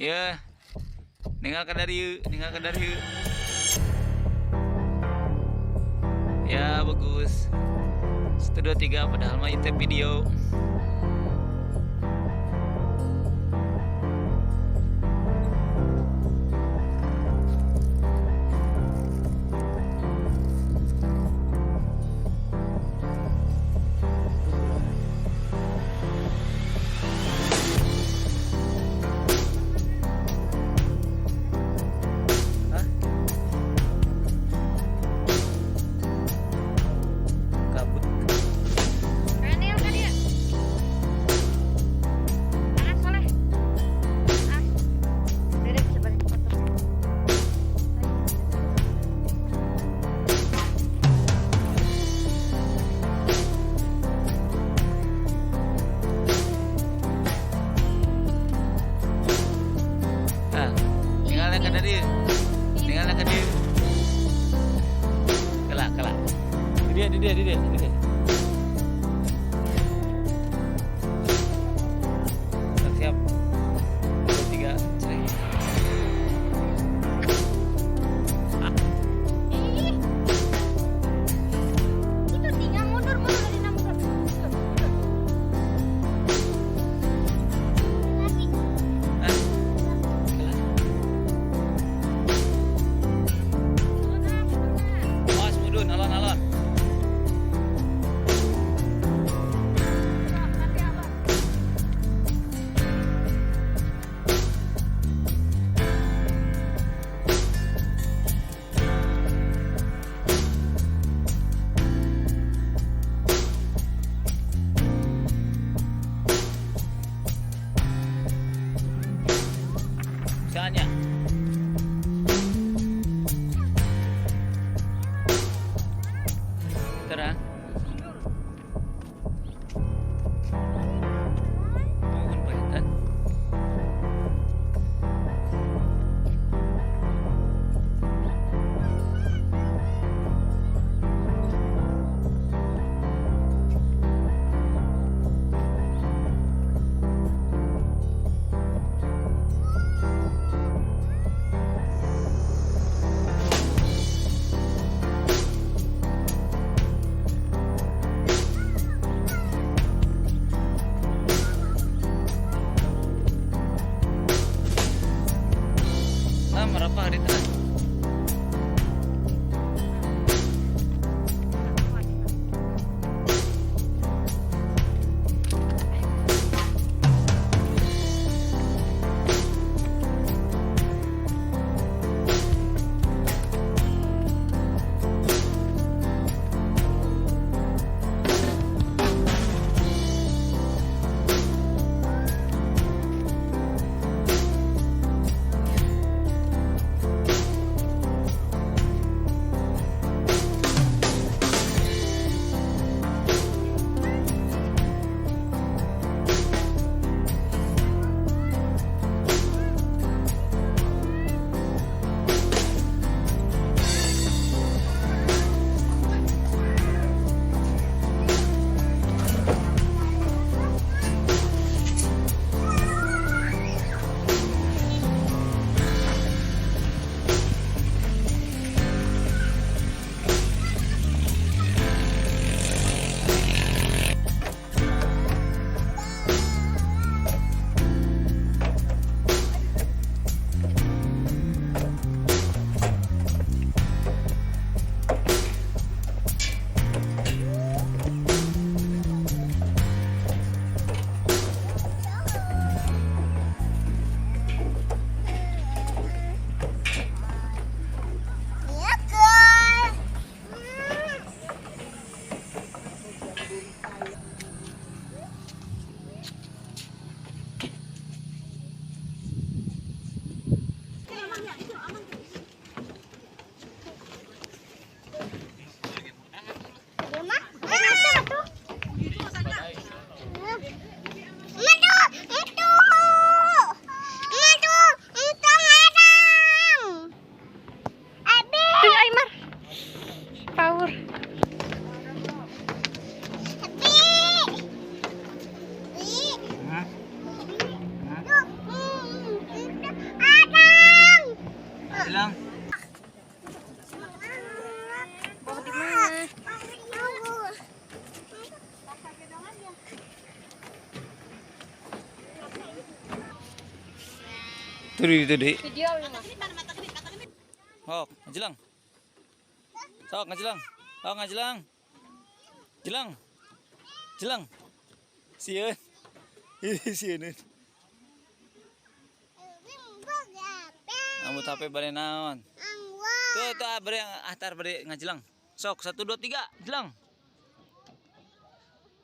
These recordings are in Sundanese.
Ya. Ninggal ka dari, ninggal ka dari. Ya, bagus. 1 2 3 padahal mah itu video. Hah? Kabut. Ayo kan ya. Ah, soleh. Ah. Udah deh, bisa balik foto. Ah, tinggal ka dari. Tinggal ka dari. Kelak, kelak. Di dia, di dia, di dia, di dia. Siap, siap. 2 3, cek. Ih. Itu tinggal mundur, mundur dari mundur. Mundur, mundur. Lagi. Ah. Kelak. Mundur, mundur. Awas mudun, alon-alon. Tapi apa? Misalnya. Terang. Mohon pahitan. Ah, merapa hari tengah. Tuh di. Video ini mah. Sok, ngajelang. Sok, ngajelang. Sok, ngajelang. Jelang. Jelang. Sieun. Ih, sieun. Amut HP bade naon? Tuh, tuh ah, bade ahtar bade ngajelang. Sok, 1 2 3, jelang.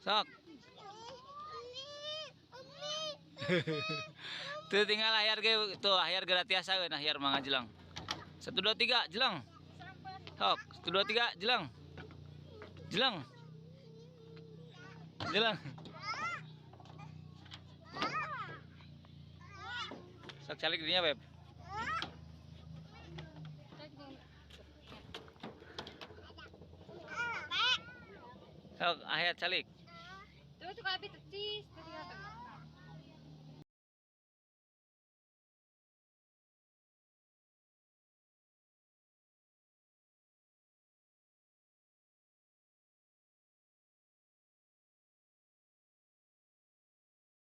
Sok. Tuh tinggal akhir ge tuh akhir gratis we nah akhir mah ngajelang. 1 2 3, jelang. Sok, 1 2 3, jelang. Jelang. Jelang. Sok calik dinya, Beb. Sok akhir calik. Tuh tuh abi tecis.